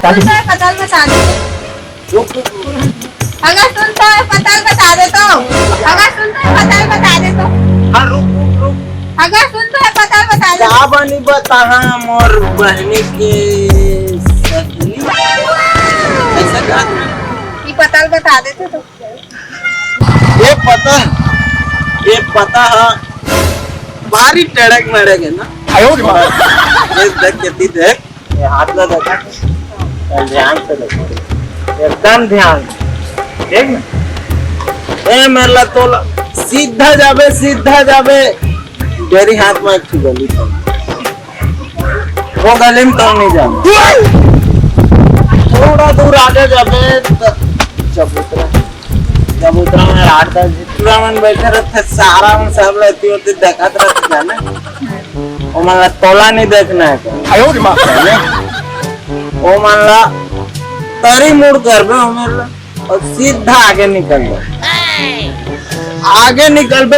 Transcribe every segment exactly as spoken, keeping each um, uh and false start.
सुन तो हे, पताल बता दे। रुक, रुक, रुक। अगर सुन तो हे, पताल बता दे तो। अगर सुन तो हे, पताल बता दे तो। हाँ, रुक, रुक, रुक। अगर सुन तो हे, पताल बता दे। का बनी बताहा मोर बहनी के सहेली? ऐसा का? ये पताल बता देते तो। ये पता, ये पता है, भारी टड़क मड़क है ना। आयो रे माँ। ये देख के ती देख, ये हाथ ला देखा, ध्यान से देखो, एकदम ध्यान, देख ना। ए मेला तोला, सीधा जाबे, सीधा जाबे, डेरी हाथ में एक ठो गली था। वो गली में तो नहीं जाना। थोड़ा दूर आगे जाबे त चबूतरा, चबूतरा में आठ दस टूरा मन बैठे रहते, सारा मन सब रहती होती देखत रहते जाने। वो मन ला तोला नहीं देखना है तो। आयो रे माँ। वो मन ला तरी मुड़ करबे, वो मन ला, और सीधा आगे निकल जाओ। आगे निकलबे,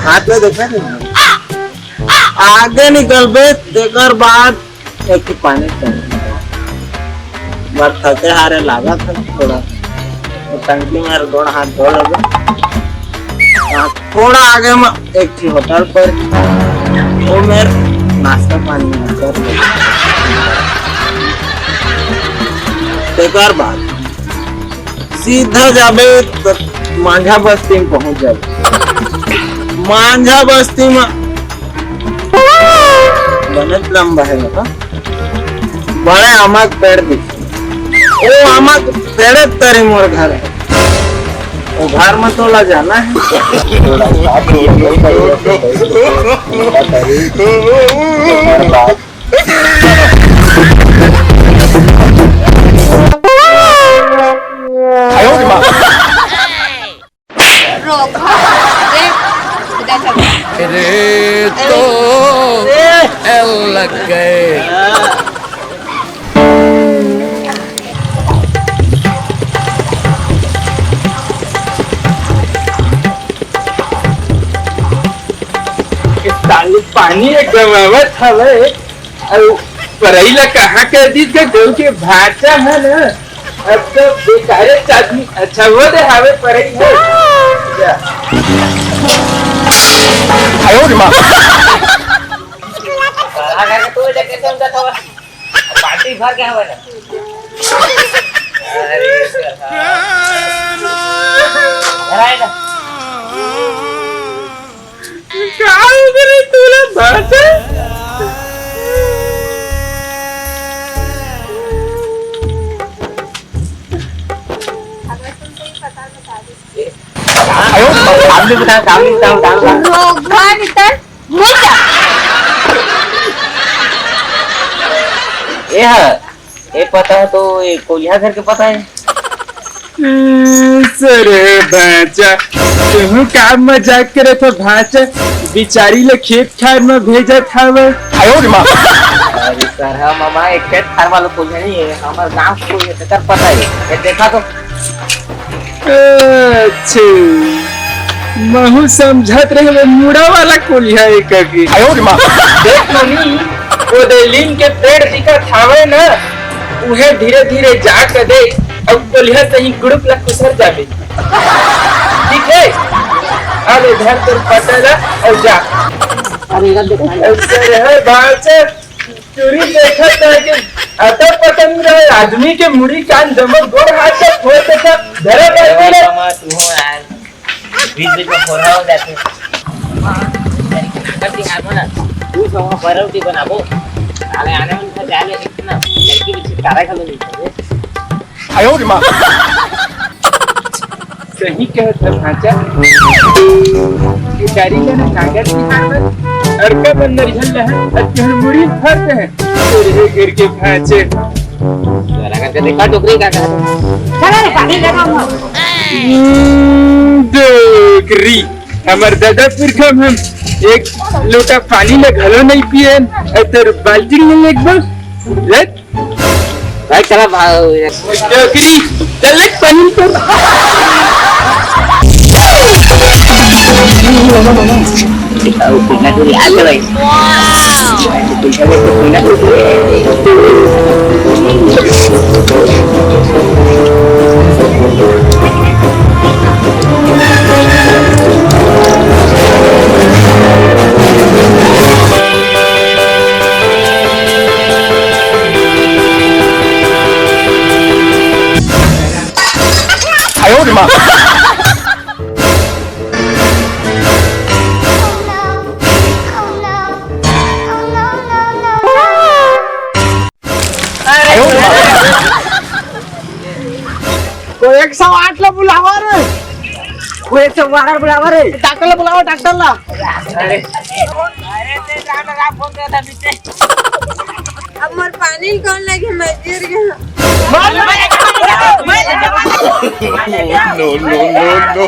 हाथ में देखा नहीं? आगे निकलबे, तेकर बाद एक ठो पानी टंकी। बस थके हारे लागत है थोड़ा, तो टंकी में गोड़ हाथ धो लेबे। हाँ, थोड़ा आगे में एक ठो होटल पर, वो मेर नाश्ता पानी कर ले। तेकर बाद सीधा जाबे तो मांझा बस्ती में पहुंच जाबे। मांझा बस्ती में बने लंबा है ना, बड़े आमा के पेड़ दिखे। ओ आमा के पेड़ तरी मोर घर है। वो घर में तोला जाना है। आयो रे माँ। रोक, हाँ। ए, इधर चल। अरे तो ए। एल लग गए। ताली पानी एकदम आवत हवे। अउ परई ला कहाँ कर दीस गा, गऊ के भांचा है ना, अब तो बेकारे च आदमी, अच्छा वो दे हावे परई है। जा। आयो रे माँ। साला घर के तू एजा कैसे उनका थवा? बाल्टी भर के हवे ना। अरे साला। घर आए ना। का हो गे रे तोला भांचा? आयो, सामने बता, सामने बता, सामने बता। रोगवा नितर मुद्दा। ए हा, ए पता है तो, ए कोलिहा घर के पता है? हम्म, सरे भांचा, तुहू का मजाक करत हो भांचा? बिचारी ल खेत खार म भेजत हव। आयो रे माँ। अरे सरहा मामा, एक खेत खार वाला कोलिहा नहीं है, हमर गांव के कोलिहा है, तेकर पता है। ये देखा तो। अच्छा, महू समझत रहे वो मुड़ा वाला कोलिहा है कभी। आयो रे माँ। देख नोनी, वो दे लीम के पेड़ दिखत हावे ना, उहे धीरे धीरे जा के दे, अउ कोलिहा सही गुड़ुक ला कुसर जाबे। ठीक है? अब इधर तोर पता ला अउ जा। अरे इधर देखा। अरे भांचा, चुरी देखत है कि अतक पतंग रहे आदमी के मुड़ी कान जमक गोड़ हाथ से फोड़ देता। धरे अरे बाल्टी ला। मामा, तू हो यार। बीच बीच में फोड़ा हो जाते। अगर दिमाग में ना, तू समझ पर रोटी बनाबो। साले आने में उनका जाए लेकिन ना, लड़की भी छिटकारा खा लो नहीं। आयो रे माँ। सही कहत है भांचा। ये गाड़ी का ना कागज भी हाथ में, अरका बंदर झल रहा है, और तुहर मुड़ी फंस है। तेरे घर के भांचे। तोरा करके देखा डोकरी का कहत। चलो रे, पानी लेकर आओ। हम्म, डोकरी। हमर दादा पुरखा में हम एक लोटा पानी में घलो नहीं पिए, और तेरे बाल्टी में एक बार, रख। भाई चला भाई। डोकरी, चल ले पानी तो। आओ, पीना तो याद है भाई। पीना तो, पीना तो। एक सौ आठ ला बुलावा रे। वो एक सौ बारह बुलावा रे। डॉक्टर ला बुलावा, डॉक्टर ला। अरे। अब मोर पानी कौन लगे, मैं गिर गया। No, no, no, no।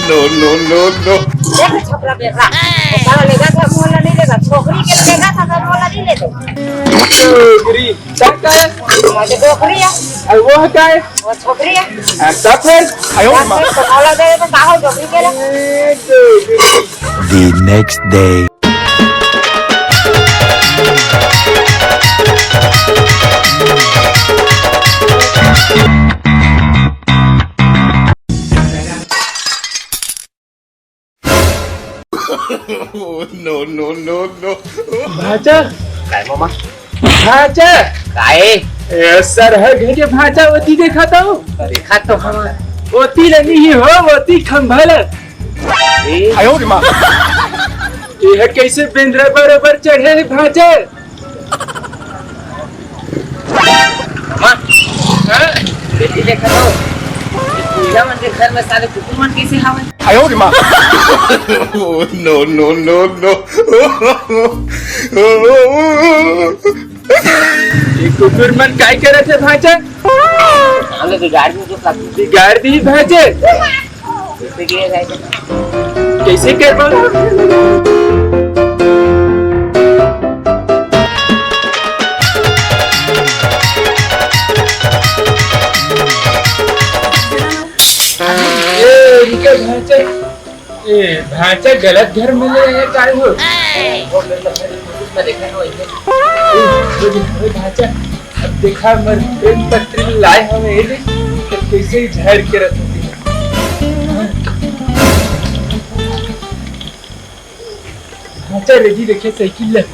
No, no, no, no। देख छोकरा बेटा, साला लेगा था, मोला नहीं लेगा, छोकरी के लेगा था, तो मोला नहीं लेगा। छोकरी, क्या है? मुझे डोकरी है। अरे वो है क्या है? वो छोकरी है। हाँ, तब फिर? आयो तब माँ। फिर तो मोला दे, तो का हो डोकरी के लिए? ए, डोकरी। The next day। No, no, no, no। भांचा। काय मामा? भांचा। काय? ए, सर, हर घर के भांचा होती देखा तो। देखा तो हम। होती नहीं हो, होती खंभल। ए। आयो रे माँ। ये कैसे बेंद्रा बरोबर चढ़े है भांचा? माँ, हाँ? बेटी देखा तो, पूजा मन के घर में सारे कुकुर मन कैसे हावे? आयो रे माँ। No, no, no, no। ये कुकुर मन काय करत हे भांचा? हमने बिगाड़ दी जो सब। बिगाड़ दी भांचे। कैसे करबो? ए, इनके भांचे, ए, भांचे गलत घर में ले आए काय हो? ए, भांचे, अब देखा, मर प्रेम पत्र लाए हवे, ए देख, तो कैसे ही झाड़ के रख दे। अच्छा, रेडी रखे साइकिल ले।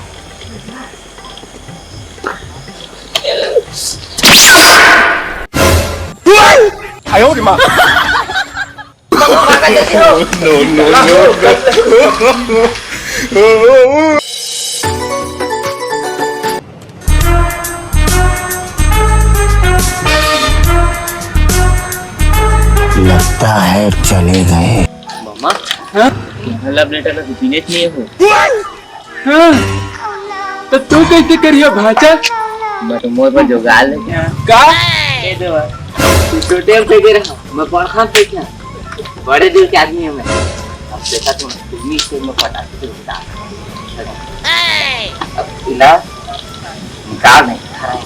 आयो रे माँ। No, no, no, no। लगता है चले गए। मामा, हाँ? तुम्हारा love letter का तो पीने नहीं हो। हाँ? तो तू कैसे करियो भांचा? मैं तो मोर पर जुगाड़ लेके आया। का? दे दो। तू छोटे हम देखे रहा, मैं बड़खा देखे। बड़े दिल के आदमी हूँ मैं। अब देखा तुम, तुम्ही से मैं पटाखे से उड़ा। अब इला निकाल नहीं खा रहा है।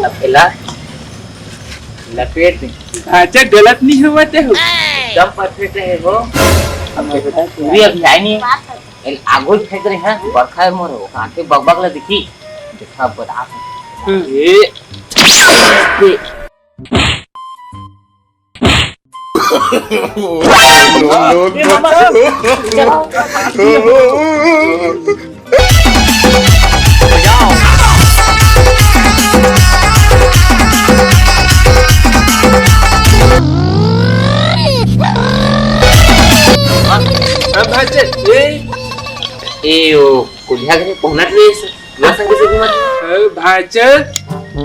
अब इला लपेट दे। अच्छा, गलत नहीं हुआ ते हो। एकदम परफेक्ट है वो। अब मैं बता, पूरी अभी आई नहीं। ए, आगू फेंक रहे हैं, बड़खा है मोर, वो आके बकबक ला दिखी। देखा, बता। हम्म। ए। No, no, no। हाँ, भांचे, ए। ए, ओ, कोलिहा के पहुना नहीं है। मैं संग से घूमत। अरे भांचा,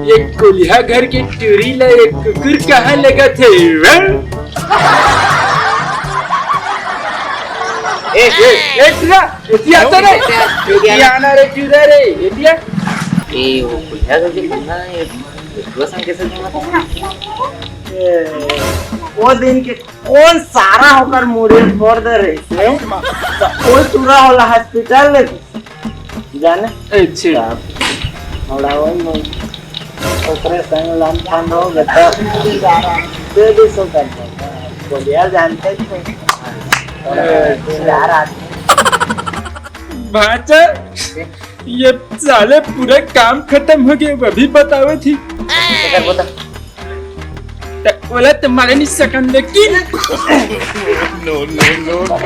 ये कोलिहा घर के टूरी ला एक कुकुर कहाँ लेगथे, हाँ? ए, ए, ए, टूरा, एती आता रे। एती आना रे, टूरा रे, एती आ। ए, वो कोलिहा घर के टूरा, ये टूरा संग कैसे घूमत? ए, वो दिन के कौन सारा होकर मुड़ी फोड़ दे रही से, तो कोई टूरा वाला हॉस्पिटल ले जाने। अच्छा। थोड़ा वही में ओकरे संग लमफन हो गया, तो दे दे सो कर दो। बोलिया जानते थे। अच्छा। यार आदमी। भांचा, ये साले पूरा काम खत्म हो गया, अभी बतावे थी। तो बोला तुम्हारे नहीं सकन लेकिन। No, no, no, no।